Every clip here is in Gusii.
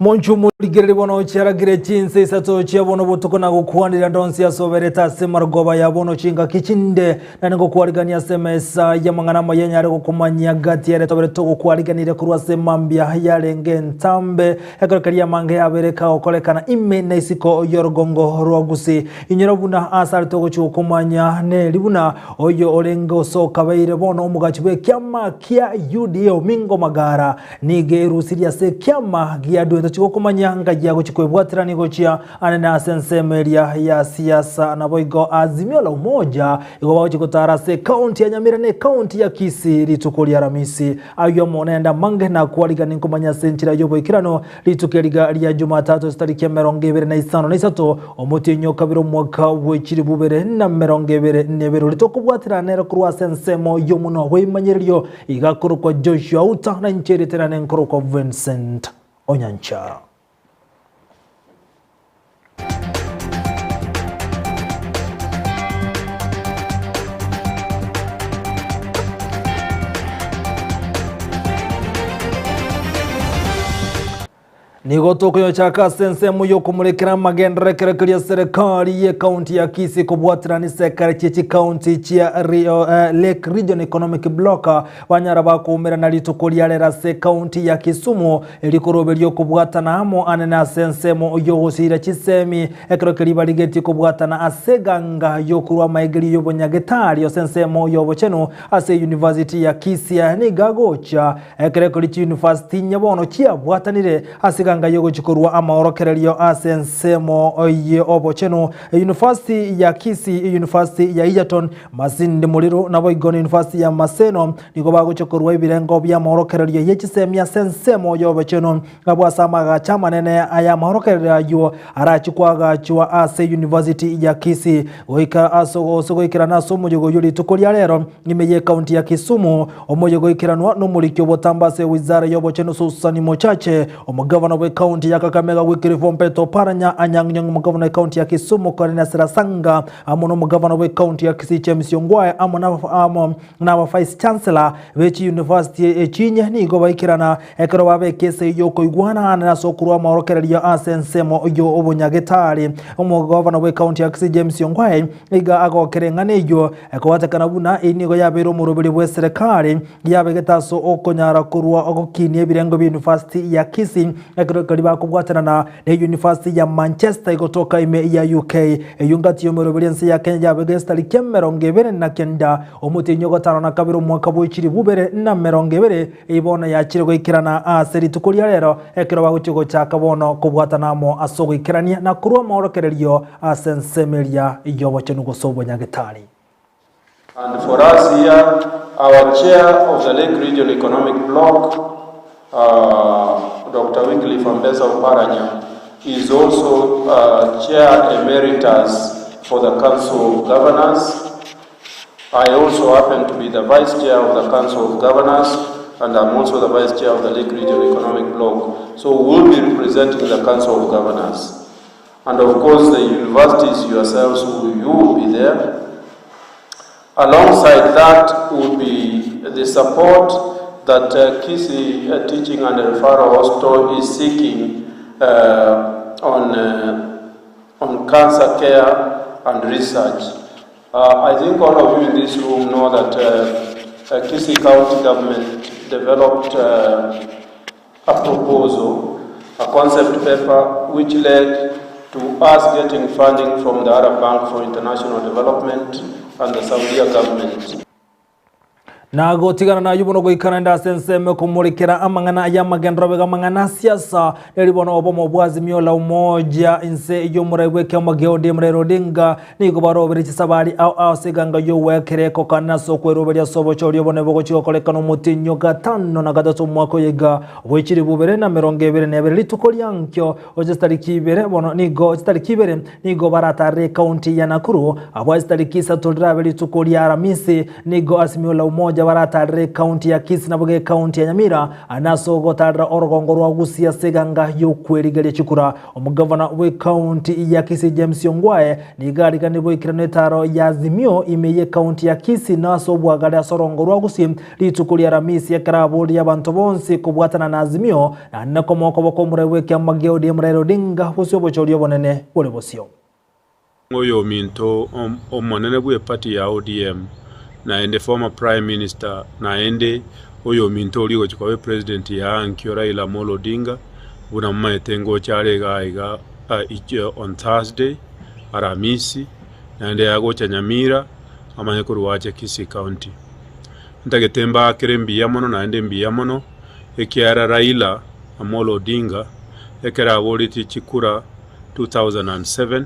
Monchu omorigereria bono chiaragire chinsa isato chia bono botuko na gokwanera ndonsi ase oberete ase marogoba ya bono chingaki chinde, naende ngokwarigania ase emesa y'amang'ana amaya enyare gokomanyia gati ere tobere togokwariganire korwa ase mambia yarenge entambe ekero keria amange yabere kagokorekana ime na isiko y'orogongo rwa Gusii. Inyora buna ase are togochia gokomanya neri buna oyo orenge ose okabeire bono omogachi bw'ekiama kia UDA Omingo Magara Nigo erusirie ase ekiama giaduete chigokomanya ngayia gochia kwebwaterania gochia anene ase ensemo eria ya siasa. Naboigo Azimio la Umoja igo bagochia gotara ase ekaunti ya Nyamira na ekaunti ya Kisii rituko ria Aramisi. Ayio amo nende amange nakwariganie nkomanya ase enchera y'oboikeranu rituko eriga ria Jumatatu chitariki 26 omotienyi o kabere omwaka bwe chilifu bibere na 22 oria tokobwaterana nere korwa ase ensemo y'omonwa bw'ebimanyererio Iga akorokwa Joshua Uta, na inche erieta riane nkorokwa Vincent Onyancha. Nigo tokoyochaka ase ensemo y'okomorekera amagenderero ekero keria serikali y'ekaunti ya Kisii kobwaterana isekare chie chikaunti chia Rio, eh, Lake Region Economic Bloc banyara bakoumerana rituko ria rero ase ekaunti ya Kisumu erikoroberia okobwatana amo anene ase ensemo y'ogosiira chisemi ekero keria barigetie kobwatana ase eganga y'okorwa amaegerio y'obonyagetari ase ensemo y'obochenu ase University ya Kisii nigo agocha Ekero ekori chiyunifasiti inye bono chiabwatanire ase eganga y'ogochia korua amaorokererio ase ensemo y'obochenu, Eyunifasiti ya Kisii, Eyunifasiti ya Egerton, Masindi Muriru naboigo na Eyunifasiti ya Maseno nigo bagochia korua ebirengo bi'amaorokererio ye chisemi ase ensemo y'obochenu. Abwo ase amagacho amanene ay'amaorokererio ayio arachie koagachwa ase University ya Kisii. Goika ase gose goikerana ase omoyega oyio rituko ria rero ime y'ekaunti ya Kisumu. Omoyega oikeranwa nomoriki obotambe ase ewizara y'obochenu Susan Mochache, omogavana bw'ekaunti ya Kakamega Wycliffe Ompeta Oparanya, Anyang' Nyong'o omogavana w'ekaunti ya Kisumu Cornelius Rasanga, amo nomogavana bw'ekaunti ya Kisii James Ongwae amo na amo na aba vice chancellor be chiyunivasiti echinye nigo baikerana ekero babeka esegi y'okoigwana ande ase okorua amaorokererio ase ensemo y'obonyagetari. Omogavana bw'ekaunti ya Kisii James Ongwae iga agokera eng'ana eyio ekobatekana buna eyio nigo yabeire omoroberi bw'eserekari yabegete ase okonyara korua ogokinia ebirengo bia yunivasiti ya Kisii ekero keria bakobwatanana ne University ya Manchester egotoka ime ya UK. Eyio ngati y'omoroberi ense ya Kenya yabega esitariki 29 omotienyi ogatano na kabere omwaka bwe chilifu bibere na 20 eyio bono yachire goikerana ase rituko ria rero ekero bagochia gochaka bono kobwatana amo ase ogoikerania na korwa amaorokererio ase ensemo eria y'obochenu gose obonyagetari. And for us here, our chair of the Lake Region Economic Bloc, uh, Dr. Wycliffe Ambesa Oparanya, is also uh, chair emeritus for the Council of Governors. I also happen to be the vice chair of the Council of Governors, and I'm also the vice chair of the Lake Region Economic Bloc. So we'll be representing the Council of Governors. And of course, the universities yourselves, you will be there. Alongside that would be the support that uh, Kisii uh, Teaching and Referral Hospital is seeking uh, on, uh, on cancer care and research. Uh, I think all of you in this room know that uh, uh, Kisii County government developed uh, a proposal, a concept paper, which led to us getting funding from the Arab Bank for International Development and the Saudi government. Na gotigana nayio bono goika naende ase ensemo ekomorekera amang'ana ay'amagenderero abega amang'ana a siasa, neri bono obomo bwa Azimio la Umoja inse y'omorai bw'ekiama gia ODM Raila Odinga nigo barobire chisabari ao ao ase eganga y'ogwekera ekokana ase okweroberia ase obochori obonene bogochia gokorekana omotienyi gatano na gatato omwaka oyo iga bwe chilifu ibere na 22 rituko ria nkio gocha chitariki ibere bono nigo chitariki ibere nigo baratarere ekaunti ya Nakuru abwo ase chitariki isato rirabe rituko ria Aramisi nigo Azimio la Umoja. baria baratarere ekaunti ya Kisii naboigo ekaunti ya Nyamira ande ase ogotarera orogongo rwa Gusii ase eganga y'okwerigeria chikura. Omogavana bw'ekaunti ya Kisii James Ongwae nigo ariganire boikeranu etaro ya Azimio ime y'ekaunti ya Kisii na ase obwagare ase orongo rwa Gusii rituko ria Aramisi ekero aboririe abanto bonsi kobwatana na Azimio naende komoa okoboko omorai bw'ekiama gia ODM Raila Odinga bosio obochori obonene bore bosio. Oyominto omonene bw'eparty ya ODM naende former prime minister naende oyominto oria ogochia koba epresident ya ankio Raila Amolo Odinga buna momaete ngocha are igaa iga on Thursday Aramisi naende agocha Nyamira amanye korwa ache Kisii county. Ntagete mbaakere mbuya mono naende mbuya mono ekiagera Raila Amolo Odinga ekero aboretie chikura 2007,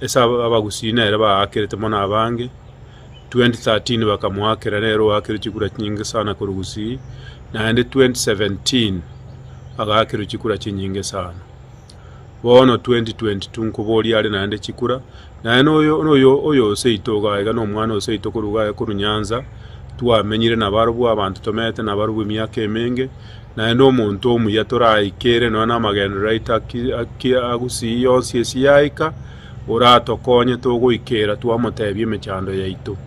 ase abagusii nere baakerete mono abange, 2013 bakamoakera nere oakerwe chikura chinyinge sana korwa gusii, naende 2017 agaakerwa chikura chinyinge sana. Bono 2022 nkoboria are naende chikura, naende oyo oyo oyo oseito iga iga na omwana oseito korwa iga korwa Nyanza, twamenyire nabarobwo abanto tomenyete nabarobwo emiaka emenge. Naende omonto omuya toraikere nonya namagenderero aito agusii yonsi ase yaika, oratokonye togoikera twamotebia emechando yaito.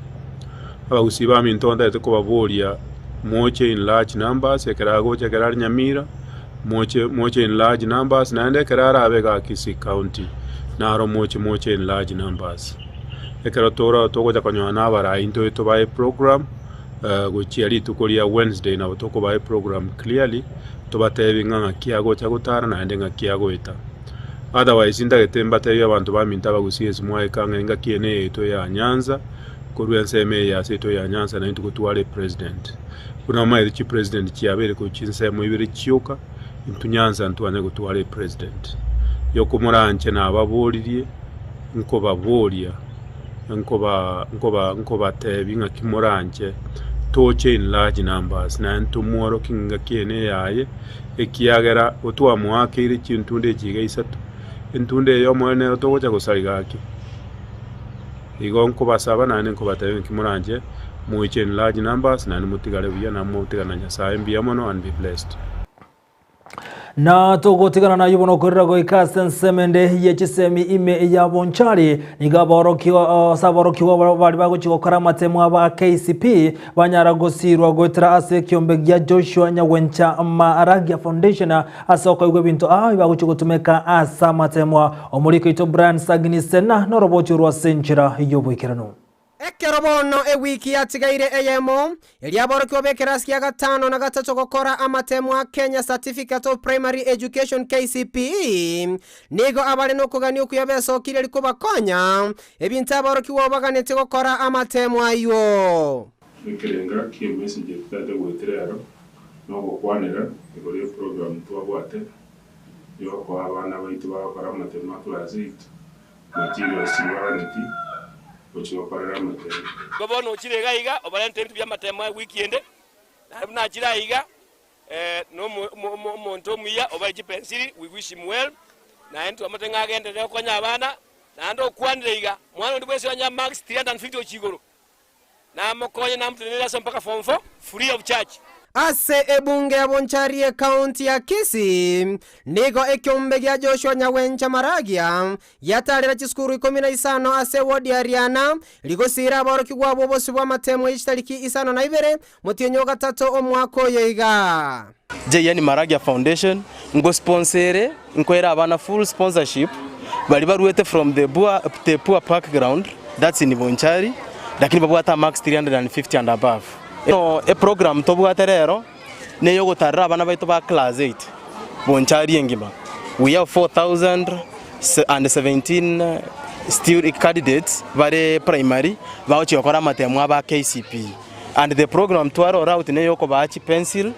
Abagusii baminto ntagete kobaboria moche in large numbers ekero agocha ekero are Nyamira, moche moche in large numbers naende ekero arabe igaa Kisii County naro moche moche in large numbers. Ekero tora togocha konyora na abarai ntoe tobae program. Gochia rituko ria Wednesday nabo tokobaa eprogram clearly, tobatebi ng'a ng'aki agocha gotara naende ng'aki agoeta. Otherwise ntagete mbatebie abanto baminto abagusie ase mwaika ng'a engaki eye neyaito ya Nyanza, korwa ensemo eye ase yaito ya Nyanza naintwe gotware epresident. Buna omanyete chipresident chiabeire korwa chinsemo ibere chioka, intwe Nyanza ntwanye gotwara epresident. Yokomoranche nababoririe, nkobaboria. nkoba nkoba nkobatebia ng'aki moranche toche in large numbers naende tomworokie ng'aki eye neyaye, ekiagera otwamoakeire chintunda echi iga isato, entunda eye omonene nero togocha gosariga gaki. Igo nkobasaba naende nkobatebia ng'aki moranche moiche in large numbers naende motigare buya na motigane na Nyasaye mbuya mono and be blessed. Na togotigana nayio bono okorera goika ase ensemo ende ye chisemi ime ya Bonchari, nigo aborokigwa ase aborokigwa baria bagochia gokora amatemo aba KCP banyara gosirwa goetera ase ekiombe gia Joshua Nyagwencha Maragia Foundation ase okoigwa ebinto aa bagochia gotumeka ase amatemo. Omoriko oito Brian Sagini Sena noroboti orwo ase enchera y'oboikeranu. Ekero bono ewiki yatigaire eyemo, erio aborokigwa b'ekerasi gia gatano na gatato gokora amatemo a Kenya Certificate of Primary Education, KCPE, nigo abare nokogania okuya besokirie eri kobakonya ebinto aborokigwa abo baganetie gokora amatemo ayio. Ekerenga ki'emessage totagete goetera ero nogokwanera igoro y'eprogram twabwate yokoa abana baito bagokora amatemo a class eight Materials chibaganeti gochia gokorera amatemo. Igo bono ochire iga iga, obarente ebinto bi'amatemo ewiki ende, naende buna achire aiga, na omonto omuya obae chipensili, we wish him well, naende twamotebia ng'a agenderere gokonya abana, naende okwanire iga, mwana onde bwensi onye marks 350 gochia igoro, Namokonye namotenenere ase mpaka form four free of charge. Ase ebunge ya Bonchari ekaunti ya Kisii, nigo ekiombe gia Joshua Nyagwencha Maragia giatarera chisukuru ikomi na isano ase ewodi ya Riana, rigosiira aborokigwa abwo obosio bw'amatemo ye chitariki isano na ibere motienyi o gatato omwaka oyo iga. JN Maragia Foundation ngosponsere nkoere abana full sponsorship baria baruete from the poor, the poor background that's in Bonchari lakini babwate amarks 350 and above. Bono eprogram tobwate rero neyogotarera abana baito ba class 8 Bonchari engima. We have 4017 stu candidates bare primary bagochia gokora amatemo abo a KCPE. And the program twa roll out neyokobaa chipencil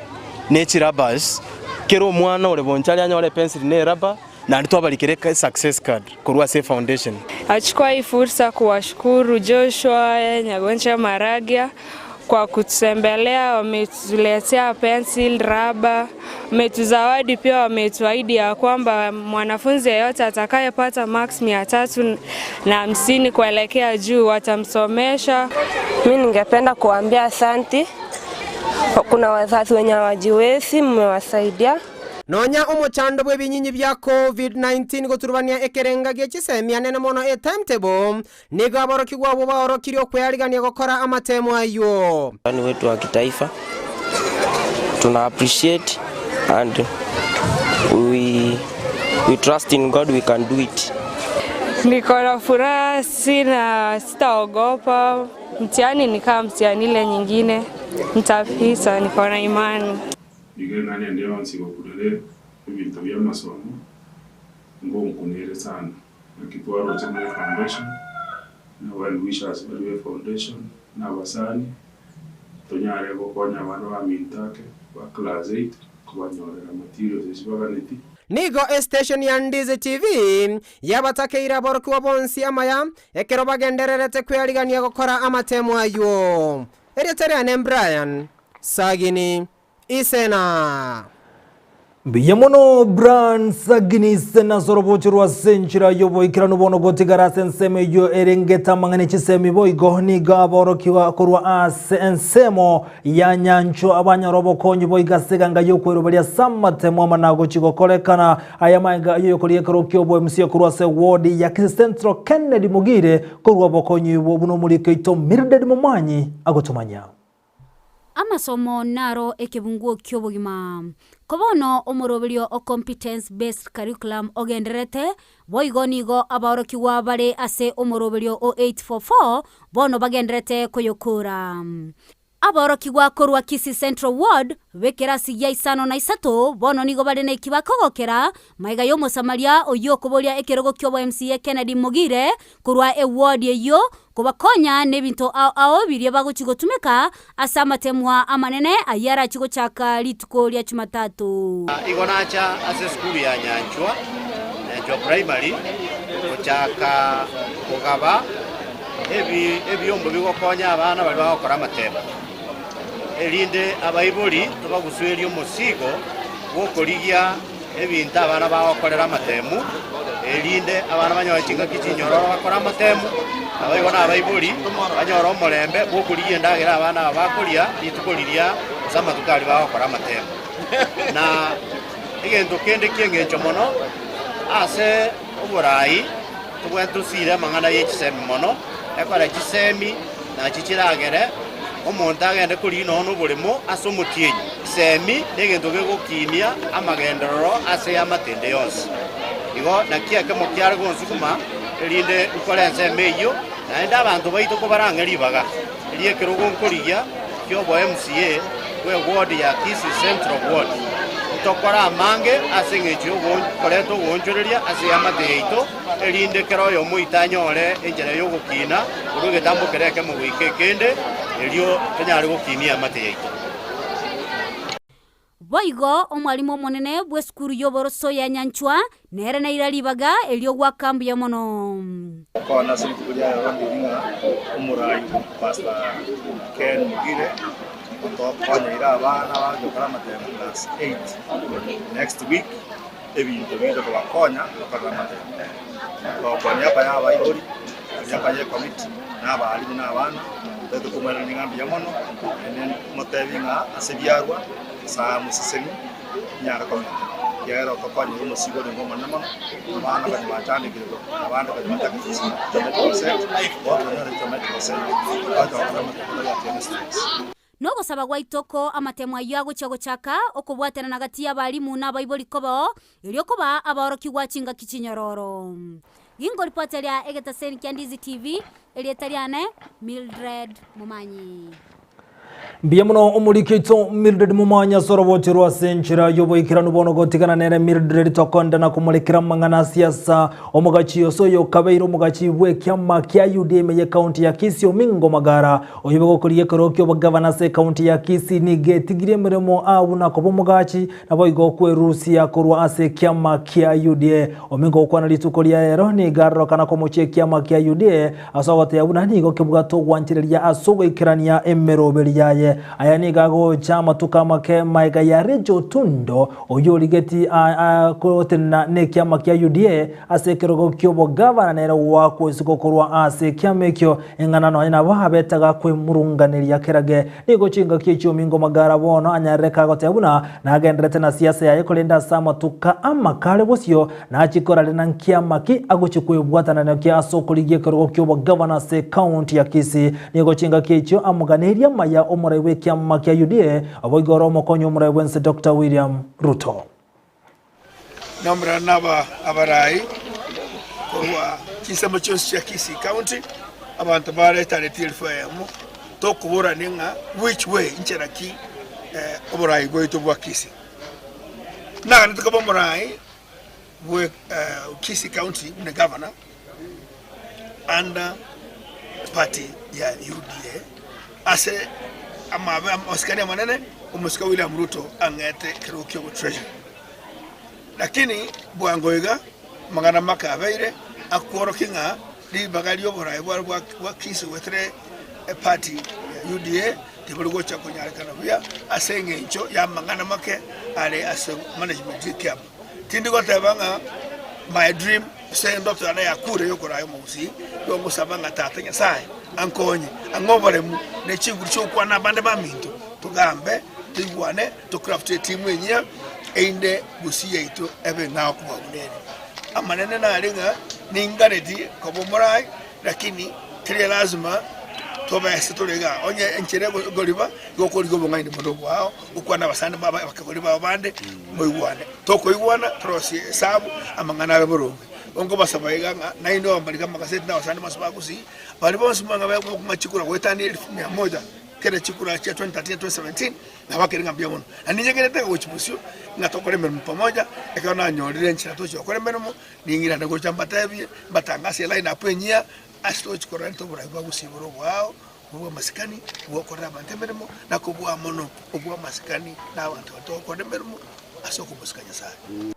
ne chirubbers, kera omwana ore bonchari anyore epencil ne erubber, naende twabarikera e success card korwa ase efoundation. Nachukua hii fursa kuwashukuru Joshua Nyagoncha Maragia kwa kututembelea, wametuletea pencil, raba, wametuzawadi pia, wametuahidi ya kwamba mwanafunzi yeyote atakayepata marks 350 kuelekea juu watamsomesha. Mi ningependa kuwaambia asanti. Kuna wazazi wenye hawajiwezi, mmewasaidia. Nonya omochando bw'ebinyinyi bia Covid-19 goturubania ekerenga gie chisemi anene mono etimetable, nigo aborokigwa abwo baorokirie okwearigania gokora amatemo ayio. Mtihani wetu wa kitaifa tuna appreciate and we, we trust in God we can do it. Niko na furaha, sina sitaogopa. Mtihani ni kama mtihani ile nyingine, nitapita, niko na imani. Igo eng'ana ende yonsi gokurera ebinto bi'amasomo, ngonkunere sana. Naki twaroche buna efoundation, na well wishers baria be foundation, na abasani, tonyare gokonya abana baminto ake ba class eight, kobanyorera materials echio baganeti. Nigo estation ya Ndizi TV yabatakeire aborokigwa bonsi amaya ekero bagendererete kwearigania gokora amatemo ayio. Erieta riane Brian Sagini Isena. Mbuya mono Brian Sagini Isena ase orobocho rwa ase enchera y'oboikeranu bono gotigara ase ensemo eyio erengete amang'ana echisemi boigo nigo aborokigwa korwa ase ensemo ya nyanchwa abanyora obokonyi boigo ase eganga y'okweroberia ase amatemo amana gochia gokorekana aya maega y'oyokoria ekero ki'oboMCA korwa ase ward ya Kisii Central Kennedy Mogire korwa obokonyi obwo buna omoriki oito Mildred Momanyi agotomanya. Amasomo naro ekebunguo ki'obogima. Ko bono omoroberio o Competence Based Curriculum ogendererete, boigo nigo abaorokigwa bare ase omoroberio o 844 bono bagendererete koyokora. Abaorokigwa korwa Kisii Central Ward b'ekerasi gia isano na isato bono nigo bare neki bakogokera magega y'Omosamaria oyio okoboria ekerogo ki'obo MCA Kennedy Mogire korwa eward eyio kobakonya nebinto ao ao biria bagochi gotumeka ase amatemwa amanene ayio arachi gochaka rituko ria Jumatatu. Igo nacha ase esukuru ya Nyanchwa, Nyanchwa Primary, gochaka kogaba ebiombo bigokonya abana baria bagokora amatemo, erinde abaibori tobagusuerie omosigo bw'okorigia ebinto abana bagokorera amatemu, erinde abana banyore chingaki chinyororo bakore amatemu, naboigo nabaibori banyore omorembe bw'okorigia endagera abana aba bakoria rituko riria gose amatuko aria bagokora amatemu. Na egento kende ki'engencho mono ase oborai, tobwenerete tosire amang'ana ye chisemi mono, ekore chisemi nachi chiragere omonto agende korigia nonya noboremo ase omotienyi. Chisemi negento gegokinia amagenderero ase amatende yonsi. Igo naki ekemo kiare gonsuguma, erinde nkore ensemo eyio, naende abanto baito kobarang'e ribaga ri'ekerogo nkorigia ki'obo MCA bwe ward ya Kisii Central Ward. Ntokore amange ase engencho y'okoreta ogoonchoreria ase eamate yaito, erinde kera oyomo oito anyore enchera y'ogokiina korwa egetambo keria ekemo goika ekende, erio tonyare gokiinia eamate yaito. Boigo omwalimu omonene bw'esukuru y'oboroso ya Nyanchwa nere naira ribaga erio goaka mbuya mono. Gokwana ase rituko ria rero ndiri ng'a omorai Pastor Ken Mogire otokonyeire abana bagochia gokora amatemo class 8 next week ebinto bigocha kobakonya gokorera amatemo. Togokwania aba ya abaibori, aba ye committee na abalimu na abana, toete komoiraneria ng'a mbuya mono, naende motebi ng'a ase ebiarwa Nyasae amosesenie inyare komenta, ekiagera otokonyire omosigo orenge omonene mono, abana konya bachandekire abande konya batagete geometrical set, bono tonyore geometrical set, twacha gokora amatemo tobwati any stress. Nogosaba gwaito ko amatemo ayio agochia gochaka okobwatanana gati y'abalimu na abaibori kobao, erio koba abaorokigwa chingaki chinyororo. Gingoripoteria egetaseni kia Ndizi TV, erieta riane Mildred Momanyi. Mbuya mono omoriki oito Mildred Momanyi ase orobochi rwa ase enchera y'oboikeranu bono gotigana nere Mildred tokonde na komorekera amang'ana a siasa omogachi ose oyo okabeire omogachi bw'ekiama kia UDA ime y'ekaunti ya Kisii Omingo Magara Oyo bw'ogokoria ekero ki'obogavana ase ekaunti ya Kisii nigo etigirie emeremo aa buna koba omogachi, naboigo kwerusia korwa ase ekiama kia UDA. Omingo gokwana rituko ria rero nigo arorokana komochia ekiama kia UDA ase ogotebia buna nigo kebwate ogwanchereria ase ogoikerania emeroberi yaye. yaye. Aya nigo agocha amatuko amake magega ya Rachel Otundo oyio origeti gotenena nekiama kia UDA ase ekerogo ki'obogavana nere goakwa isiko korwa ase ekiama ekio eng'ana nonya nabo abetaga kwemurunganeria kerage. Nigo chingaki echio Omingo Magara bono anyarire kagoteba buna nagendererete na siasa yaye korende ase amatuko amake are bosio nachie korarera nkiama ki agochia kwebwatana nakio ase okorigia ekerogo ki'obogavana ase ekaunti ya Kisii. Nigo chingaki echio amoganeirie amaya omorai bw'ekiama kia UDA boigo ore omokonyi omorai bw'ense Doctor William Ruto. Nomorero naba abarai korwa chinsemo chionsi chia Kisii County, abanto baretaneti elfu eyemo, tokoborania ng'a which way nchera ki oborai bwaito bwa Kisii. Naganete koba omorai bwe Kisii County buna governor under party ya UDA ase amabe amasikani amanene omosike William Ruto ang'ete ekerogo kia obotreasury. Lakini bwango iga amang'ana make abeire akworokia ng'a ribaga ri'oboraai bware bwa Kisii goetera eparty ya UDA tibori gocha konyarekana buya ase eng'encho y'amang'ana make are ase management y'ekiama. Tindi goteba ng'a my dream ase endoto yane yakure yokoraya omogusii, nigo ngosaba ng'a Tata Nyasae ankonye, ang'e oboremu ne chinguru chi'ogokwana abande baminto, togambe, toigwane, tocraft etimu enyia, erinde gusii yaito ebe eng'ao kobua buna ere. Amanene nare ng'a ninganeti koba omorai, lakini teri lasima tobe ase tore igaa. Onye enchera egoriba, igo okorigia obong'aini mono obwao, okwane abasani babo abakegori bao bande, moigwane. Tokoigwana, torosie esabu, amang'ana abe boronge. Bono nkobasaba iga ng'a nainwe abambariki amagaseti na abasani bonsi ba Gusii, baria bonsi mwang'a bakong'a chikura goetania elfu mia moja kera chikura chia 2013 na 2017, nabakere ng'a mbuya mono. Na ninyegenete ng'a gochia bosio ng'a tokore emeremo pamoja, ekero nanyorire enchera tochia gokora emeremo, ning'irane gocha mbatebie, mbatangase eline up enyia, ase togochia korenta oborai bwa Gusii bore oboao, obw'amasikani, bw'okorera abanto emeremo, na kobua mono obw'amasikani na abanto baria togokora emeremo ase okomosika Nyasae.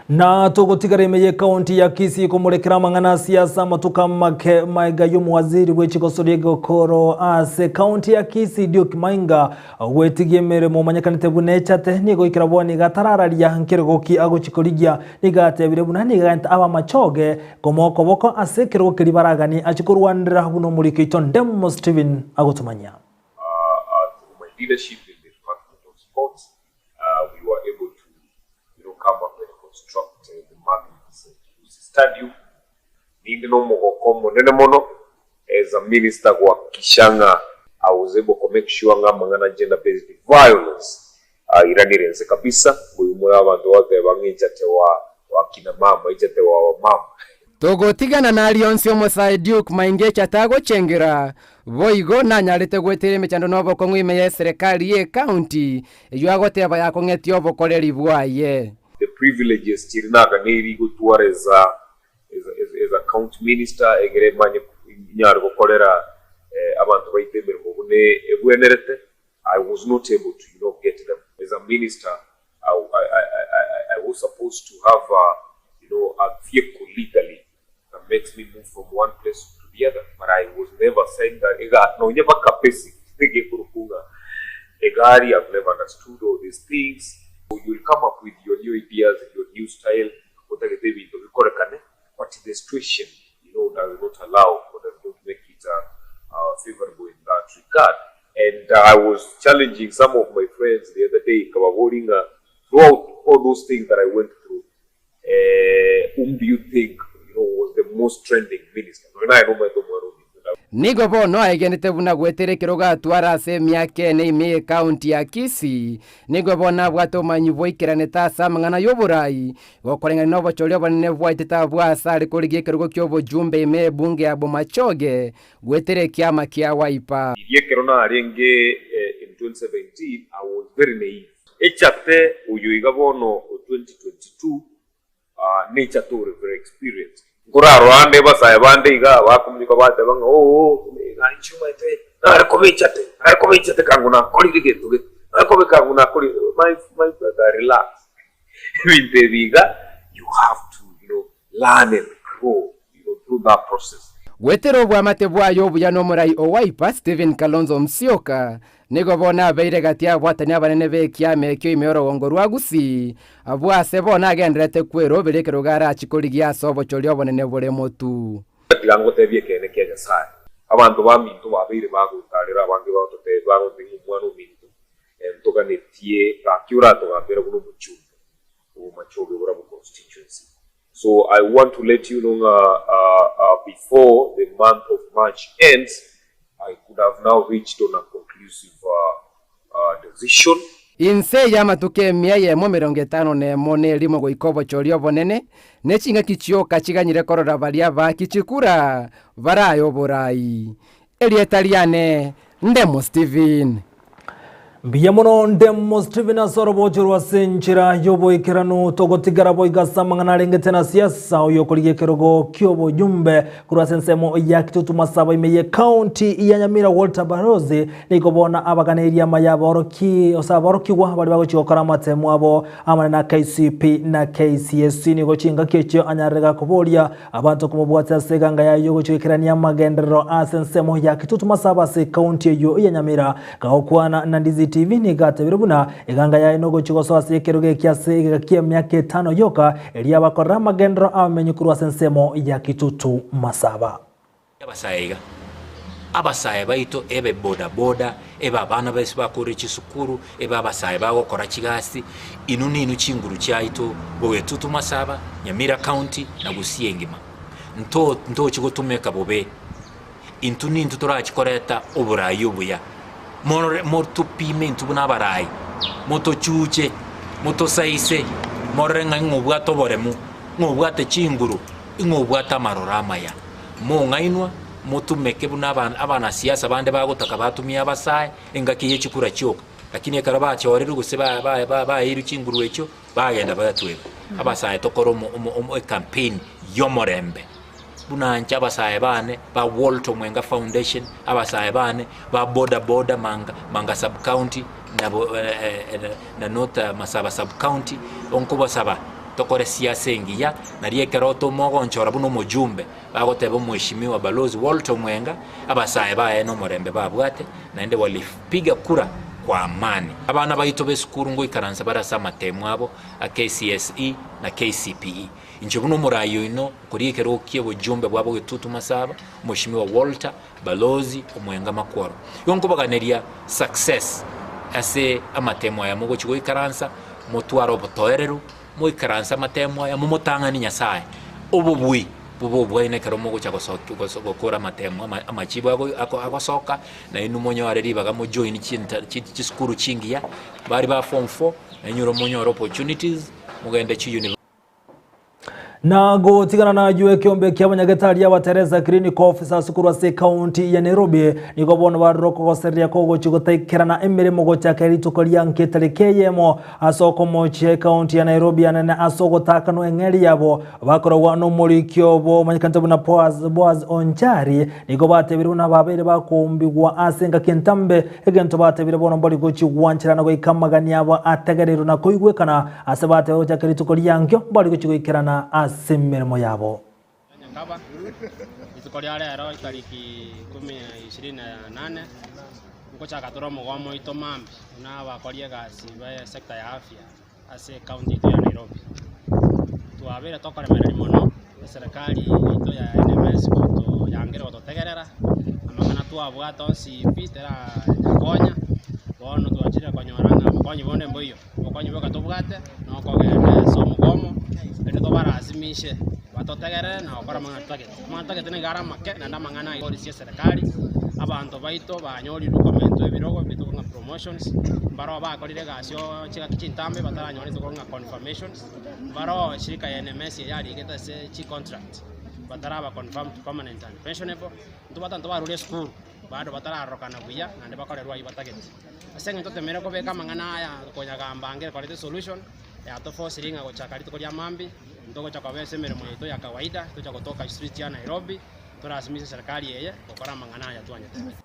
Na togotigara ime y'ekaunti ya Kisii komorekera amang'ana a siasa amatuko amake maega y'omowaziri bw'echigosoria egekoro ase ekaunti ya Kisii Duke Mainga gwetigia emeremo omanyekanete buna echate nigo ikera bono iga atarararia nkerogo ki agochi korigia nigo atebire buna nigo agente abamachoge Komoa okoboko ase ekerogo keria baraganie achie korwanera buna omoriki oito Ndemo Stephen agotomanyia. Through my leadership in the department of sports we were able to you know come up and construct the Marlins Gusii Stadium. Ninde nomogoko omonene mono as a minister gohakikisha ng'a I was able ko make sure ng'a amang'ana gender based violence Airanire inse kabisa, ngoimore abanto goteba ng'a inchate wa wakina mama, inchate wa wamama. Togotigana naria onsi omosae Duke Maingecha tagochengera, boigo nanyarete goetera emechando na obokong'u ime y'eserekari y'ecounty eyio agoteba yakong'etie obokoreri bwaye. The privileges chiri naganeiri gotwara as a as a as a county minister egere manye nyare gokorera abanto baito emeremo buna ebwenerete. I was not able to you know get them as a minister I, I, I, I, I was supposed to have a, you know a vehicle legally that makes me move from one place to the other but I was never saying that ega nonye baka basic tegekorokwa ng'a egari I've never understood all these things you will come up with your new ideas your new style otagete ebinto bikorekane but the situation you know does not allow or does not make it uh, uh, favorable in that regard And I was challenging some of my friends the other day, nkababoria ng'a throughout all those things that I went through, eh, whom do you think you know, was the most trending minister? Nonya naye nomanyete omwana ominto. Nigo bono aegenete buna goetera ekerogo atware ase emiaka ene ime y'ecounty ya Kisii, nigo bono abwate obomanyi bwaikeranete ase amang'ana y'oborai, gokoreng'ania nobochori obonene bwaetete abwo ase are korigia ekerogo ki'obojumbe ime y'ebunge ya Bomachoge, Goetera ekiama kia Wiper. Riria ekero narenge in 2017 I was very naive. Echate oyo iga bono o 2022 nechate ore very experienced. Nkorarora ande abasae bande iga bakominyoka bateba ng'a oo ng'a inche omanyete nare koba echate, nare koba echate kango nakorire egento gete, nare koba kango nakorire my my brother relax ebinto ebi iga you have to you know learn and grow you know through that process. Goetera oboamate bwaye obuya n'omorai o Wiper, Stephen Kalonzo Musyoka, nigo bono abeire gati y'ababwatani abanene b'ekiama ekio ime y'orogongo rwa Gusii, abwo ase bono agendererete kweroberia ekerogo arachie korigia ase obochori obonene bore motu. Tiga ngotebie ekeene kia Nyasae, abanto baminto babeire bagontarera abange bagototebia bagontebia ng'a omwana ominto ntoganetie gaki oratogambere buna omochumbe o Machoge Borabu constituency. So I want to let you know ng'a before the month of March ends, I could have now reached on a conclusive decision. Inse y'amatuko emia eyemo 51 nerimo goika obochori obonene, ne chingaki chioka chiganyire korora baria abaaki chikura barae oborai. Erieta riane Ndemo Stephen. Mbuya mono Ndemo Stephen ase orobocho rwa ase enchera y'oboikeranu togotigara boigo ase amang'ana arengete na siasa oyo okorigia ekerogo ki'obojumbe korwa ase ensemo ya Kitutu Masaba ime ye county ya Nyamira Walter Barozi nigo bono abaganeirie amaya aboroki ase aborokigwa baria bagochia gokora amatemo abo amanene a KCP na KCSE nigo chingaki echio anyarire gakoboria Abanto komobwatia ase eganga yaye y'ogochoikerania amagenderero ase ensemo ya Kitutu Masaba ase ekaunti eyio ya Nyamira. Gagokwana na Ndizi TV nigo atebire buna eganga yaye nogochia gosoa ase ekerogo eke ase egeka ki'emiaka etano yoka erio abakorere amagenderero abamenyi korwa ase ensemo ya Kitutu Masaba. Abasae iga, abasae baito ebe boda boda, ebe abana base bakorire chisukuru, ebe abasae bagokora chigasi, inwe ninwe chinguru chiaito bogetutu masaba, Nyamira county na Gusii engima. Nto ntochi gotumeka bobe, intwe nintwe torachi koreta oborai obuya. Morore motopime intwe buna abarai, motochuche, motosaise, morore ng'a ing'obwate oboremu, ng'obwate chinguru, ing'obwate amaroro amaya. Mong'ainwa, motumeke buna abanasiasa bande bagotaka batumie abasae engaki ye chikura chioka, lakini ekero bachorirwe gose baeirwe chinguru echio, bagenda batweba. Abasae tokore ecampaign y'omorembe, buna inche abasae bane ba Walter Omwenga Foundation, abasae bane ba boda boda Manga, Manga sub county na North Masaba sub county, nkobasaba tokore siasa engiya, nario ekero tomogonchora buna omojumbe, bagoteba omweshimiwa Balozi Walter Omwenga, abasae baye na omorembe babwate, naende walipiga kura kwa amani. Abana baito b'esukuru ngoikaransa bare ase amatemu abo a KCSE na KCPE. Inche buna omorai oino okoria ekerogo ki'obojumbe bwa bogetutu Masaba, Omweshimiwa Walter Balozi Omwenga Makworo. Igo nkobaganeria success ase amatemo aya mogochia goikaransa, motware obotoereru, moikaranse amatemo aya momotang'ani Nyasaye, obobui bobe obwaino ekero mogocha gosoki goso gokora amatemo ama amachibu ago ako agosoka, nainwe monyore ribaga mojoin chinta chi chisukuru chingiya, baria ba form four, nainwe oro monyore opportunities, mogende chiuniv. Na gotigana nayio ekeombe kia abanyagetari aba Teresa Clinic Officers korwa ase ekaunti ya Nairobi nigo bono barure okogosereria kogochia gotaikerana emeremo gochaka rituko ria nka etariki eyemo ase okomochia ekaunti ya Nairobi anene ase ogotakanwa eng'eri yabo bakoragwa nomoriki obo omanyekanete buna Boaz, Boaz Onchari nigo batebire buna babeire bakombigwa ase engaki entambe egento batebire bono mbari gochia gwancherana goika amagani abo ategereirwe na koigwekana Ase bateba gochaka rituko riankio, mbare gochia goikerana ase emeremo yabo. Nyakaba, rituko ria rero itariki ikumi na ishirini na nane, nkochaka tore omogomo oito mambia buna abakori egasi be sector ya afya ase ecounty yaito ya Nairobi. Twabeire tokoremereria mono eserekari yaito ya NMS gotoyangera gototegerera, amang'ana twabwate onsi pi terakonya, bono twachire konyora ng'a obokonyi bonde mboiyo. Obokonyi bwoka tobwate nokogenda ase omogomo, erinde tobarasimishe batotegerere na gokora amang'ana totagete. Amang'ana totagete nigo are amake naende amang'ana aye polisi ya eserekari, abanto baito banyorirwe komentwa ebirogo bituko ng'a promotions, mbaroo bakorire egasi oo chingaki chintambe bataranyora rituko ng'a confirmations, mbaroo eshirika ya NMS eye yarigete ase chicontract bataraba confirmed permanent and pensionable, ntobwate abanto barure esukuru bado batararorokana buya naende bakorerwe aywo batagete. Ase eng'encho totemire kobeka amang'ana aya konyagamba ange koreta esolution, yatofosirie ng'a gochaka rituko ria mambia, ntogocha koba ase emeremo yaito ya kawaida, tocha gotoka chistreet chia Nairobi, torasimise eserekari eye gokora amang'ana aya twanyetebete.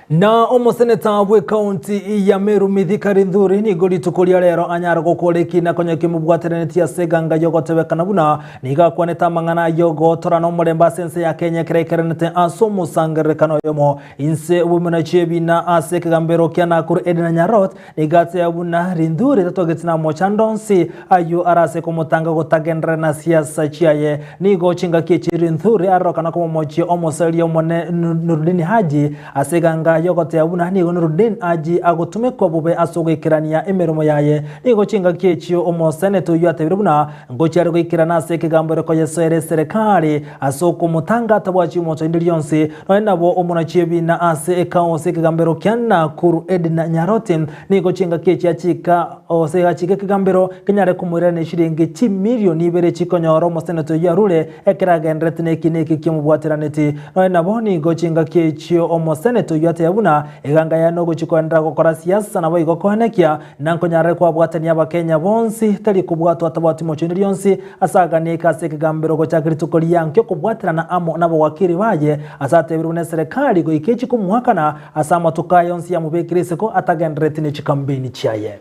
Na omoseneta bw'ekaunti ya Meru Mithika Linturi nigo rituko ria rero anyare gokora ekina konya kimobwateranetie ase eganga y'ogotebekana buna nigo akwanete amang'ana y'ogotorana omorembe ase ense ya Kenya ekero aikeranete ase omosangererekano oyomo inse bw'emenachi y'ebina ase ekegambero kia Nakuru Edna Nyarot nigo ateba buna Linturi tatogeti na mochando onsi ayio arase komotanga gotagenderera na siasa chiaye. Nigo chingaki echi Linturi arorokana komomochia omosaria omone Nurdin Haji Ase eganga y'ogoteeba buna nigo Nurudeen Haji agotumekwa bobe ase ogoikerania emeremo yaye, nigo chingaki echio omoseneta oyio atebire buna ngochia are goikerana ase ekegambo koyesoera eserekari ase okomotanga atabwati omonto rinde rionsi nonya nabo omonachi ebina ase ekaosi ekegambero kia Nakuru Edna Nyaroti nigo chingaki echi achika ose achika ekegambero kenyare komoirania chiringi chimilioni ibere chikonyora omoseneta oyio arure Ekero agenderete nekina eke kiamobwateraneti, nonya nabo nigo chingaki echio omoseneta oyio ateba buna eganga yaye nogochia koenderera gokora siasa naboigo koenekia na nkonyarare kwabwatania abakenya bonsi tari kobwatwa atabwati mochenu rionsi ase aganieke ase ekegambero gochaka rituko riankio kobwaterana amo nabawakiri baye ase atebire buna eserekari goika echie komoakana ase amatuko aye onsi yamobekire isiko atagenderereti nechikambeini chiaye.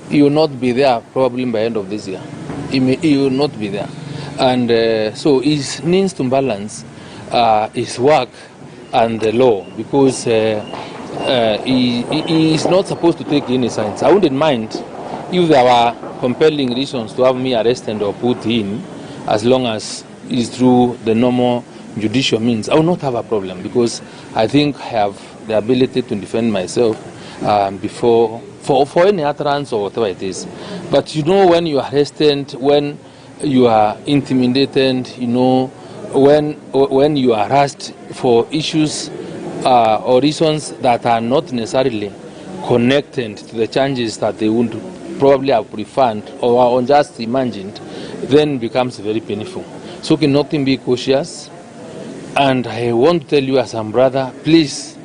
He will not be there probably by end of this year. He, may, he will not be there. And uh, so he needs to balance uh, his work and the law because uh, uh, he, he, he is not supposed to take any signs. I wouldn't mind if there were compelling reasons to have me arrested or put in as long as it's through the normal judicial means. I will not have a problem because I think I have the ability to defend myself um, before for, for any utterance or whatever it is. But you know, when you are arrested, when you are intimidated, you know, when, when you are harassed for issues uh, or reasons that are not necessarily connected to the changes that they would probably have preferred or just imagined, then becomes very painful. So cannot be cautious. And I want to tell you as a brother, please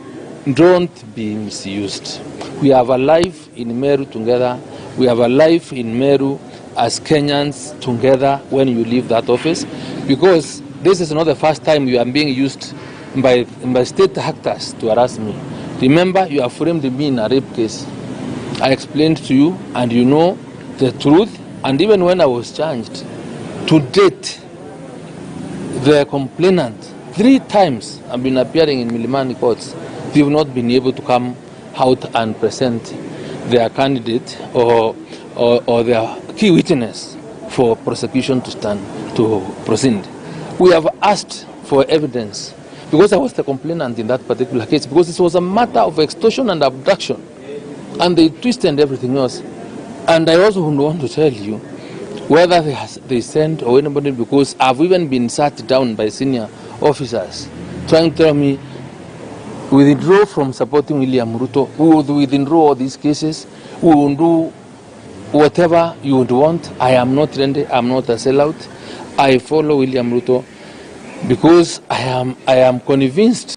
don't be misused. We have a life in Meru together. We have a life in Meru as Kenyans together when you leave that office because this is not the first time you are being used by, by state actors to harass me. Remember, you have framed me in a rape case. I explained to you, and you know the truth. And even when I was charged, to date, the complainant, three times I've been appearing in Milimani courts, they've not been able to come out and present their candidate or, or, or their key witness for prosecution to stand to proceed. We have asked for evidence because I was the complainant in that particular case because it was a matter of extortion and abduction and they twisted everything else. And I also would want to tell you whether they, has, they sent or anybody because I've even been sat down by senior officers trying to tell me withdraw from supporting William Ruto. We will withdraw all these cases. We will do whatever you would want. I am not ready. I'm not a sellout. I follow William Ruto because I am, I am convinced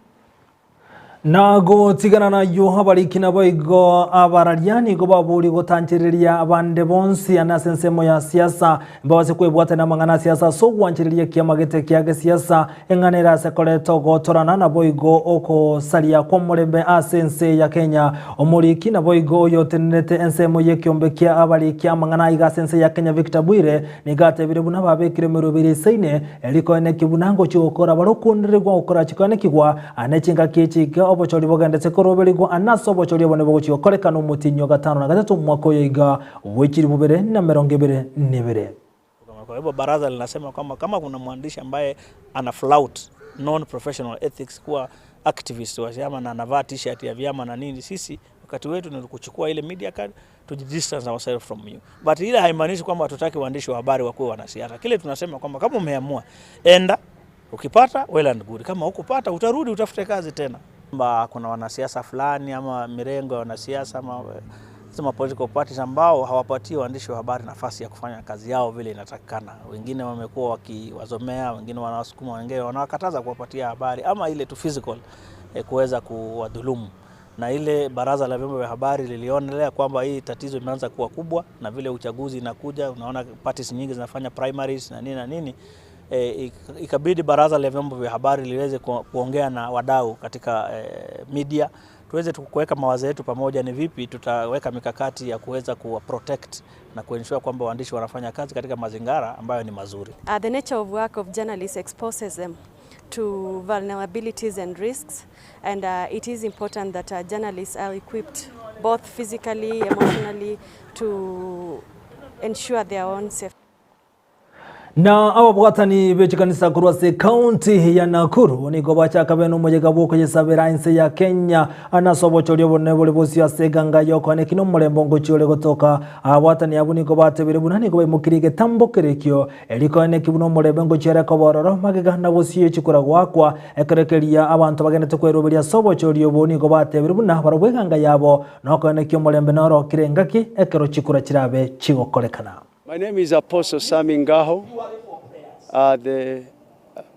Na gotigana nayio abariki naboigo abararia nigo baborie gotanchereria abande bonsi ane ase ensemo ya siasa mbabase kwebwatania amang'ana a siasa ase ogwanchereria ekiama gete kia gesiasa eng'ana ere ase koreta ogotorana naboigo okosaria kw'omorembe ase ense ya Kenya. Omoriki naboigo oyotenenerete ensemo y'ekiombe kia abariki amang'ana aiga ase ense ya Kenya Victor Bwire nigo atebire buna babekire emeroberi eisaine Erikoeneki buna ngochia gokora bare okoondererigwa gokorache koenekigwa, ane chingaki echi iga obochori bogendete koroberigwa, ane ase obochori obonene bogochia gokorekana omotienyi o gatano na gatato omwaka oyo iga bwe 2022. Kwa hivyo baraza linasema kwamba kama kuna mwandishi ambaye ana flout non professional ethics kuwa activist wa chama na anavaa t-shirt ya vyama na nini, sisi wakati wetu ni kuchukua ile media card to distance ourselves from you. But ile haimaanishi kwamba hatutaki waandishi wa habari wakuwe wanasiasa. Kile tunasema kwamba kama umeamua enda, ukipata well and good, kama hukupata utarudi utafute kazi tena. Kwamba kuna wanasiasa fulani ama mirengo ya wanasiasa ama sema political parties ambao hawapatii waandishi wa habari nafasi ya kufanya kazi yao vile inatakikana. Wengine wamekuwa wakiwazomea, wengine wanawasukuma, wengine wanawakataza kuwapatia habari ama ile tu physical eh, kuweza kuwadhulumu na ile baraza la vyombo vya habari lilionelea kwamba hii tatizo imeanza kuwa kubwa, na vile uchaguzi inakuja, unaona parties nyingi zinafanya primaries na nini na nini. E, ikabidi baraza la vyombo vya habari liweze kuongea na wadau katika e, media tuweze kuweka mawazo yetu pamoja, ni vipi tutaweka mikakati ya kuweza kuwa protect na kuensure kwamba waandishi wanafanya kazi katika mazingira ambayo ni mazuri. The nature of work of journalists exposes them to vulnerabilities and risks and it is important that journalists are equipped both physically, emotionally to ensure their own safety. Na ababwatani b'echikanisa korwa ase ekaunti ya Nakuru nigo bachaka bene omoyega bw'okoyesabera ense ya Kenya ase obochori obonene bore bosio ase eganga y'okoaneki na omorembe ongochia ore gotoka. Ababwatani abwo nigo batebire buna nigo baimokirie egetambo kerekio erio koaneki buna omorembe ngochia ore koba ororo magega na bosio echikura goakwa ekero keria abanto bagenderete kweroberia ase obochori obo nigo batebire buna barobwo eganga yabo nokoaneki omorembe noro kera engaki ekero chikura chirabe chigokorekana. My name is Apostle Sami Ngaho, the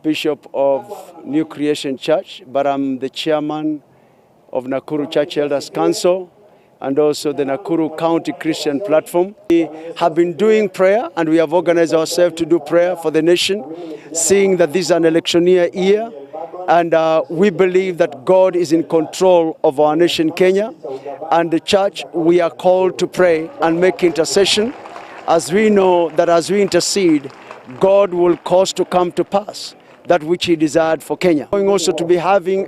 Bishop of New Creation Church, but I'm the chairman of Nakuru Church Elders Council and also the Nakuru County Christian Platform. We have been doing prayer and we have organized ourselves to do prayer for the nation, seeing that this is an electioneer year. And we believe that God is in control of our nation, Kenya. And the church, we are called to pray and make intercession, as we know that as we intercede, God will cause to come to pass that which he desired for Kenya. We're going also to be having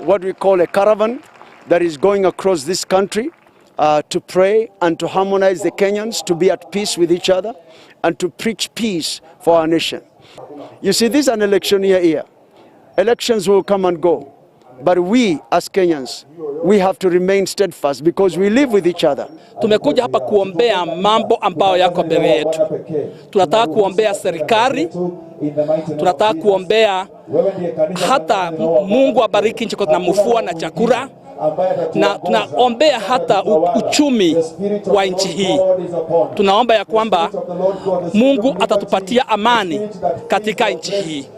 what we call a caravan that is going across this country to pray and to harmonize the Kenyans, to be at peace with each other, and to preach peace for our nation. You see, this is an election year here. Elections will come and go. But we as Kenyans, we have to remain steadfast because we live with each other. Tumekuja hapa kuombea mambo ambayo yako mbele yetu. Tunataka kuombea serikali, tunataka kuombea hata Mungu abariki nchi na mvua na chakula, na tunaombea hata uchumi wa nchi hii. Tunaomba ya kwamba Mungu atatupatia amani katika nchi hii.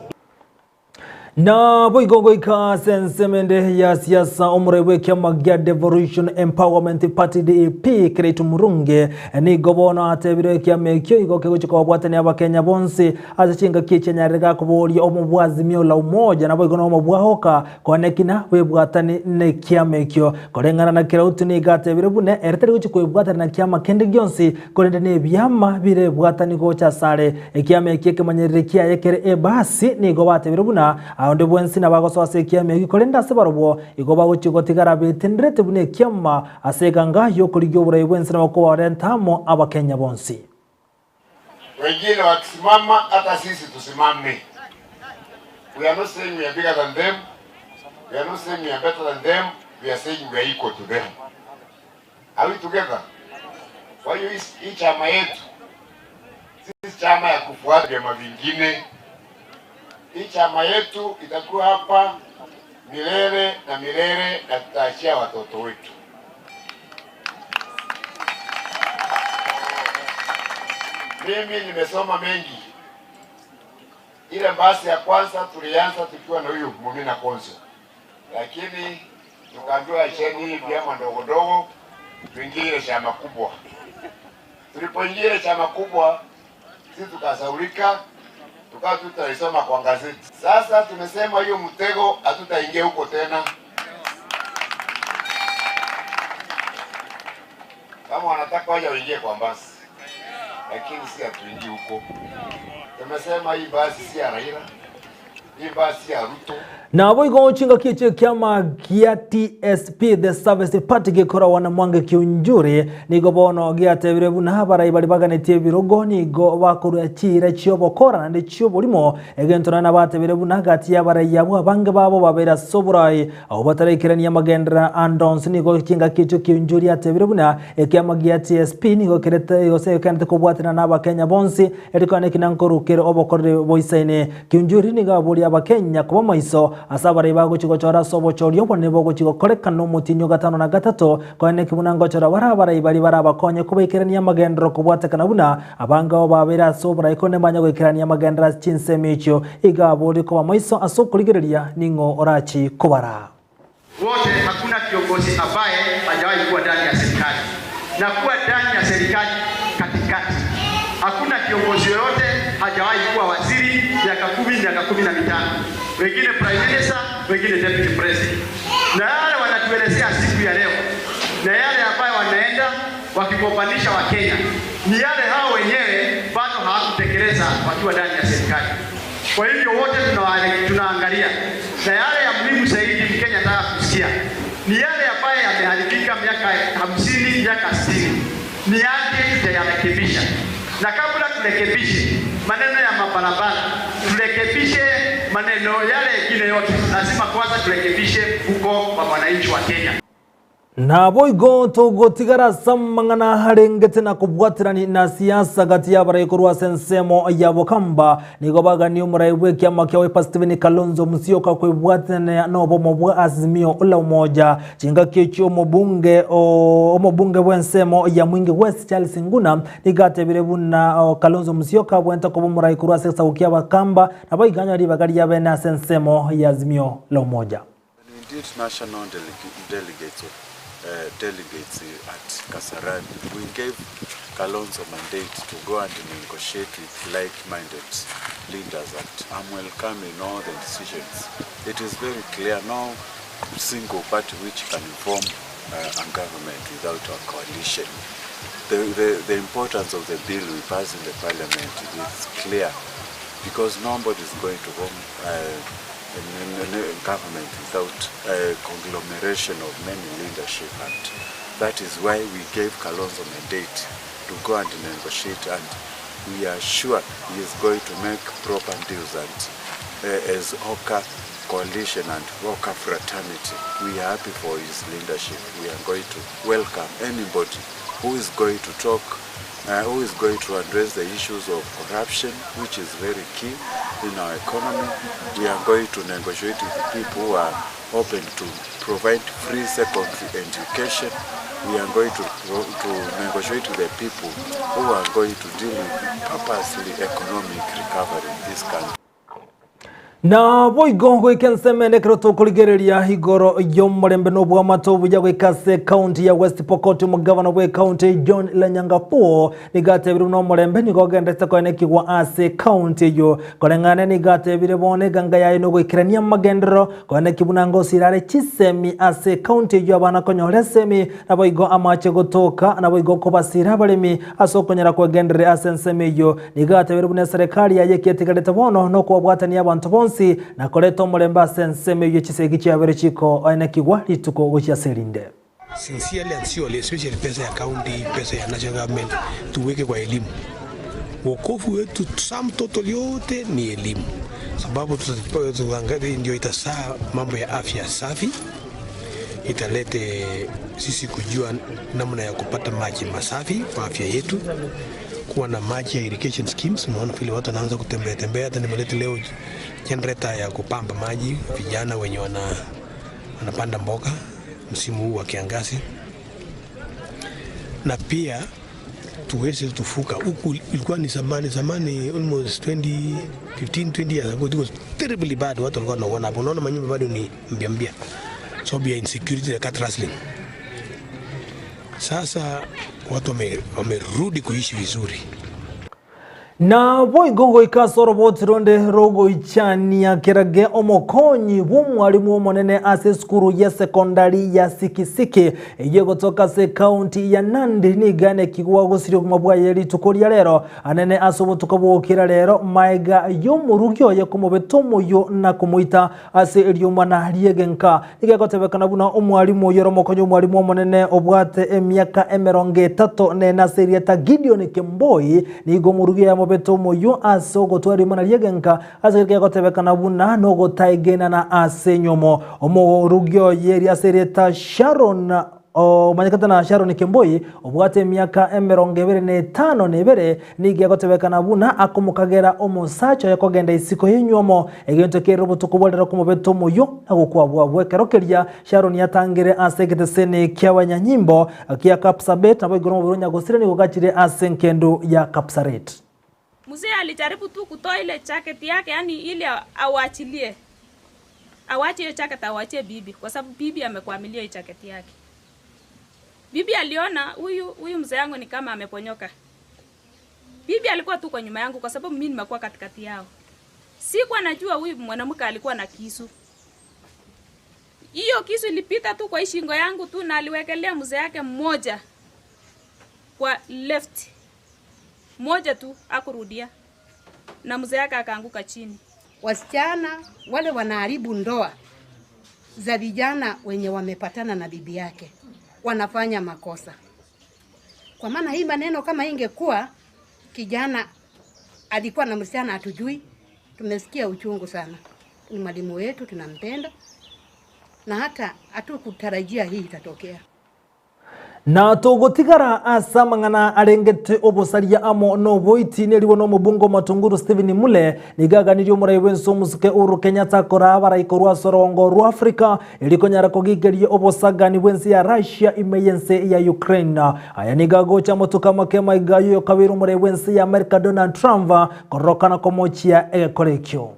Na boigo goika sensemende ya siasa omure kiama gia Devolution Empowerment Party DEP Kiraitu Murungi nigo bono atebire kiama ekio igo kegochika kobwatania abakenya bonsi ase chingaki echianyarire gakoboria omobwa Azimio la Umoja na boigo na omobwa Hoka konekina bwebwatani na kiama ekio koreng'ana na Kiraitu nigo atebire buna ere tari gochi kwebwatana na kiama kende gionsi korende na ebiama bire bwatani gocha asare ekiama eki ekemanyerere kiaye kere ebasi nigo batebire buna aonde bwensi nabagosoa ase ekiama eki korende ase barobwo igo bagochi gotigara betenderete buna ekiama ase eganga yokorigia oborai bwensi nabakobarenta amo abakenya bonsi. Wengine wakisimama hata sisi tusimame. We are not saying we are bigger than them. We are not saying we are better than them. We are saying we are equal to them. Are we together? Kwa hiyo hii chama yetu si chama ya kufuata vyama vingine. Hii chama yetu itakuwa hapa milele na milele na tutaachia watoto wetu. Mimi nimesoma mengi. Ile basi ya kwanza tulianza tukiwa na huyu Mumina Konzo, lakini tukaambiwa acheni hii vyama ndogo ndogo, tuingie ile chama kubwa. Tulipoingia ile chama kubwa, sisi tukasaulika, tukawa tutaisoma kwa gazeti. Sasa tumesema hiyo mtego hatutaingia huko tena. Kama wanataka waje waingie kwa basi, lakini si hatuingii huko. Tumesema hii basi si ya Raila, hii basi si ya Ruto. Na boigo chinga kiche kiama gia TSP the Service Party gikoragwo na Mwangi Kiunjuri nigo bono giatebire buna barai bari baganetie ebirogo nigo bakorwa chira chiobokora naende chioborimo egento naende batebire buna gati ya barai abo abange babo babera ase oborai abo bataraikerania amagendera andonsi nigo chinga kicho Kiunjuri atebire buna ekiama gia TSP nigo kerete gose ekenete kobwatana na abakenya bonsi erikwane kinankorukere obokorere boisaine Kiunjuri nigo aboria abakenya kuba maiso ase abarai bagochi gochora ase obochori obonene bogochi gokorekana omotinyo gatano na gatato koene kibuna ngochora bara abarai bari barabakonye kobaikerania amagendero kobwatekana buna abange abo babere ase oborai kone banya goikerania amagendero ase chinsemo echio iga abori koba maiso ase okorigereria ning'o orachi kobara. Wote hakuna kiongozi ambaye hajawahi kuwa ndani ya serikali na kuwa ndani ya serikali katikati. Hakuna kiongozi yoyote hajawahi kuwa waziri. miaka 15, wengine prime minister, wengine deputy president. Na yale wanatuelezea siku ya leo na yale ambayo wanaenda wakigombanisha Wakenya ni yale hao wenyewe bado hawakutekeleza wakiwa ndani ya serikali. Kwa hivyo wote tunaangalia, na yale ya muhimu zaidi Mkenya anataka kusikia ni yale ambayo yameharibika miaka 50, miaka 60, ni yapi tutayarekebisha? Na kabla turekebishe maneno ya mabarabara, turekebishe maneno yale mengine yote, lazima kwanza turekebishe mfuko wa mwananchi wa Kenya. Nabo igo tugotigara samang'ana harengete na kobwaterani na siasa gati y'abarai korwa ase ensemo ya Bokamba nigo bagani omorai bwa ekiama kia Wiper Stephen Kalonzo Musyoka kwebwaterania na obomo bwa Azimio la Umoja. Chingaki echio omobunge omobunge bwa ensemo ya Mwingi West Charles Nguna nigo atebire buna Kalonzo Musyoka abwenerete koba omorai korwa ase egesaku kia Abakamba nabo iganywa ribaga ria bene ase ensemo ya Azimio la Umoja. Indeed, national delegates at Kasarani, we gave Kalonzo mandate to go and negotiate with like-minded leaders, and I'm welcoming all the decisions. It is very clear, no single party which can form a government without a coalition. The importance of the bill we pass in the parliament is clear, because nobody is going to form a government without a conglomeration of many leadership, and that is why we gave Kalonzo mandate to go and negotiate, and we are sure he is going to make proper deals, and as Oka coalition and Oka fraternity, we are happy for his leadership. We are going to welcome anybody who is going to talk, who is going to address the issues of corruption, which is very key in our economy. We are going to negotiate with the people who are open to provide free secondary education. We are going to negotiate with the people who are going to deal with purposely economic recovery in this country. Na boigo goika ensemo ekero tokorigereria igoro y'omorembe n'obwamato obuya goika ase county ya West Pokot, omogavana bwa county John Lonyangapuo nigo atebire buna omorembe nigo ogenderete koenekigwa ase county eyo. Koreng'ana nigo atebire bono eganga yaye nogoikerania amagenderero koeneki buna ngosira are chisemi ase county eyo abana konyora esemi nabo igo amache gotoka nabo igo kobasira abaremi ase okonyora kwegenderera ase ensemo eyo. Nigo atebire buna eserekari yaye ekietigarete bono nokobwatania abanto bonsi na koreta omorembe ase ensemo eyo chisegi chiabere chiko oenekigwa rituko gochia ase erinde. Sincerely and surely, especially pesa ya county, pesa ya national government, tuweke kwa elimu. Wokovu wetu sum total yote ni elimu, sababu tuangalie ndio itasaa mambo ya afya safi, italete sisi kujua namna ya kupata maji masafi kwa afya yetu, kuwa na maji ya irrigation schemes. Unaona vile watu wanaanza kutembea tembea, hata nimeleta leo generator ya kupamba maji vijana wenye wanapanda mboga msimu huu wa kiangazi, na pia tuweze tufuka huku. Ilikuwa ni zamani, zamani almost 20, 15, 20 years ago, it was terribly bad. Watu walikuwa wanaona hapo, unaona manyumba bado ni mpya mpya, so be insecurity ya cattle rustling. Sasa watu wamerudi kuishi vizuri. Na boigo goika ase oroboti ronde rogoichania kerage omokonyi bw'omwarimu omonene ase esukuru ya sekondari ya Sikisiki eye gotoka ase county ya Nandi nigane kigwa gosiria obogima bwaye rituko ria rero anene ase obotuko bwokera rero maega y'omorugi oye komobeta omoyo na komoita ase eriomana riegenka. Nigegotebekana buna omwarimu oyo ore omokonyi omwarimu omonene obwate emiaka emerongo etato nene ase erieta Gideon Kemboi nigo omorugi yamobeta omoyo ase ogotwara rimana riegenka ase gegotebekana buna nogotaegenana ase nyomo. Omorugi oye eri ase erieta Sharon omanyekete na Sharon Kemboi obwate emiaka emerongo ebere na etano na ebere nigo egotebekana buna akomokagera omosacha oye kogenda isiko y'enywomo egento kerire obotuko bwarero komobeta omoyo na gokwabwa bwekero keria Sharon yatangire ase egetesene kia abanyanyimbo kia Kapsabet nabo igoro omobere onyagosire nigo gachire ase enkendo ya Kapsaret. Mzee alijaribu tu kutoa ile jacket yake, yani ili awachilie. Awache hiyo jacket, awachie bibi, kwa sababu bibi amekwamilia hiyo jacket yake. Bibi aliona huyu mzee yangu ni kama ameponyoka. Bibi alikuwa tu kwa nyuma yangu kwa sababu mimi nimekuwa katikati yao. Sikuwa najua huyu mwanamke alikuwa na kisu. Hiyo kisu ilipita tu kwa hii shingo yangu tu na aliwekelea mzee yake mmoja kwa left. Moja tu akurudia. Na mzee yake akaanguka chini. Wasichana wale wanaharibu ndoa za vijana wenye wamepatana na bibi yake, wanafanya makosa. Kwa maana hii maneno kama ingekuwa kijana alikuwa na msichana hatujui, tumesikia uchungu sana. Ni mwalimu wetu tunampenda, na hata hatukutarajia hii itatokea. Na tugutigara ase amang'ana arengete obosaria amo na oboiti neriwe na omobunge Matunguru Stephen Mule nigo aganirie omorai bwense omosuke Uhuru Kenyatta akora abarai korwa ase orongo rwa Africa eri konyara kogigeria obosagani bwense ya Russia ime yense ya Ukraine. Aya nigo agocha amatuko amake maiga ayo okabeire omorai bwense ya America Donald Trump korokana komochia egekora ekio.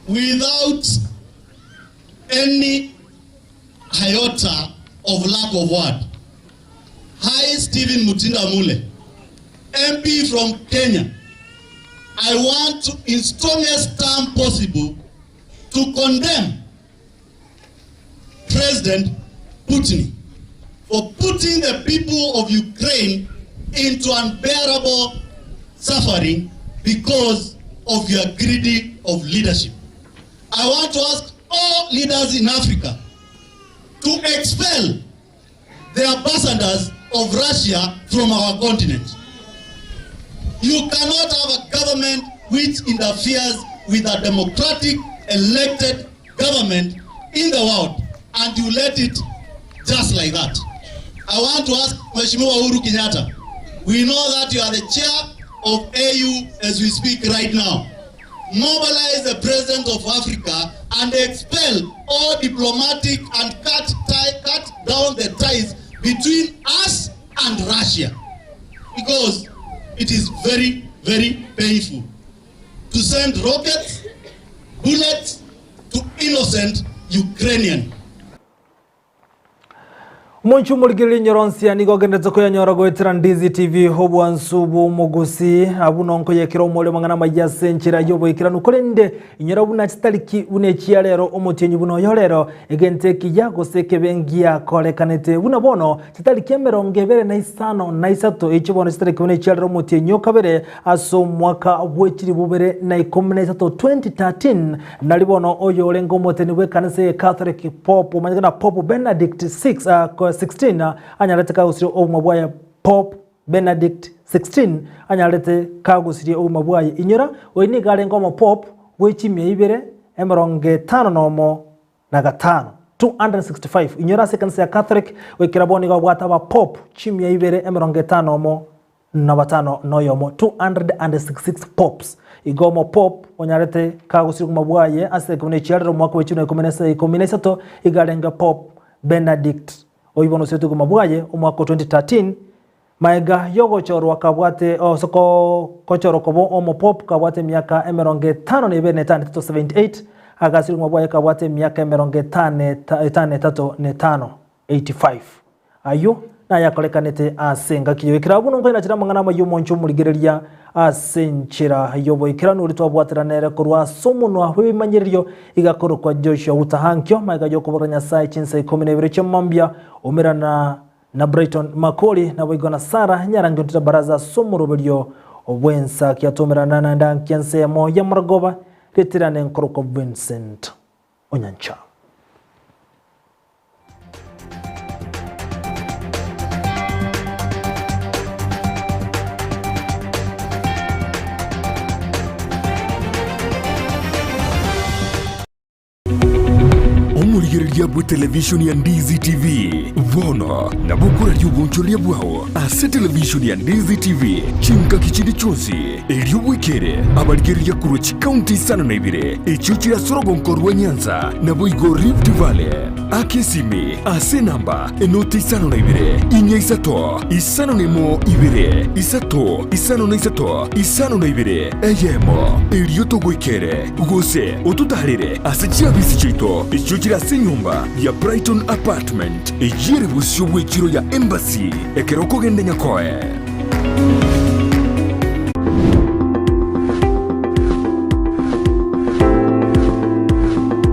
Without any iota of lack of word. Hi Stephen Mutinda Mule, MP from Kenya. I want to, in strongest term possible, to condemn President Putin for putting the people of Ukraine into unbearable suffering because of your greedy of leadership. I want to ask all leaders in Africa to expel the ambassadors of Russia from our continent. You cannot have a government which interferes with a democratic elected government in the world and you let it just like that. I want to ask Mheshimiwa Uhuru Kenyatta, we know that you are the chair of AU as we speak right now. Mobilize the president of Africa and expel all diplomatic and cut, tie, cut down the ties between us and Russia because it is very, very painful to send rockets, bullets to innocent Ukrainian. Omonche omorigereria enyoronsia nigo ogenderete koyanyora goetera Ndizi TV obwansu bw'omogusi abwo nonkoyekera omore amang'ana amaya ase enchera y'oboikeranu korende inyora buna chitariki buna echia rero omotienyi buna oyo rero egento ekiya gose ekebe ngiakorekanete buna bono chitariki emerongo ebere na isano na isato echio bono chitariki buna echia rero omotienyi o kabere ase omwaka bw'echilifu bibere na ikomi na isato 2013 nari bono oyo orenge omoteni bw'ekanisa eye Catholic Pope omanyete buna Pope Benedict 16 anyarete kagusirie obogima bwaye Pope Benedict 16 anyarete kagusirie obogima bwaye Inyora oyo nigo arenge omopope bwe chimia ibere emerongo etano nomo na gatano, 265. Inyora ase ekanisa ya Catholic goikera bono nigo babwate abapope chimia ibere emerongo etano omo na batano noyomo, 266 popes. Igo omopope onyarete kagusirie obogima bwaye ase ekebuna echiarero omwaka bwe chimia ikomi na isato igo arenge Pope Benedict oyio bono osiretie obogima bwaye omwaka o 2013 Maega y'ogochorwa kabwate ase kochorwa koba omopope kabwate emiaka emerongo etano na ebere na etano etato, 78, agasira obogima bwaye kabwate emiaka emerongo etano etano etato na etano, 85. Ayio nayakorekanete ase engaki y'ogoikera abwo nonkoinachera amang'ana amaya omonche omorigereria ase enchera y'oboikeranu oria twabwaterana nere korwa ase omonwa bw'ebimanyererio igakorokwa Joshua Utahankio magega y'okoborera Nyasae chinsa ikomi na ibere chi'omambia umerana Na Brighton Makori, naboigo na Sarah Nyarangi Baraza ase omoroberio bw'ensa kiatomerana naende anki ensemo ya Morogoba ritirane nkorokwa Vincent Onyancha. Omorigereria bwe televishoni ya Ndizi TV bono nabo okoraria obonchoreria bwao ase televishoni ya Ndizi TV chingaki chinde chionsi erio bwekere abarigereria korwa chikaunti isano na ibere echio chire ase orogonko rwa Nyanza naboigo Rift Valley. Aka esimi ase enamba enoti isano na ibere inya isato isano na emo ibere isato isano na isato isano na ibere eyemo erio togoikere Gose ototaarere ase chiabisi chiaito echio chire ase enyomba ya Brighton Apartment, eyio ere bosio bw'echiro ya Embassy ekero okogenda Nyakoe.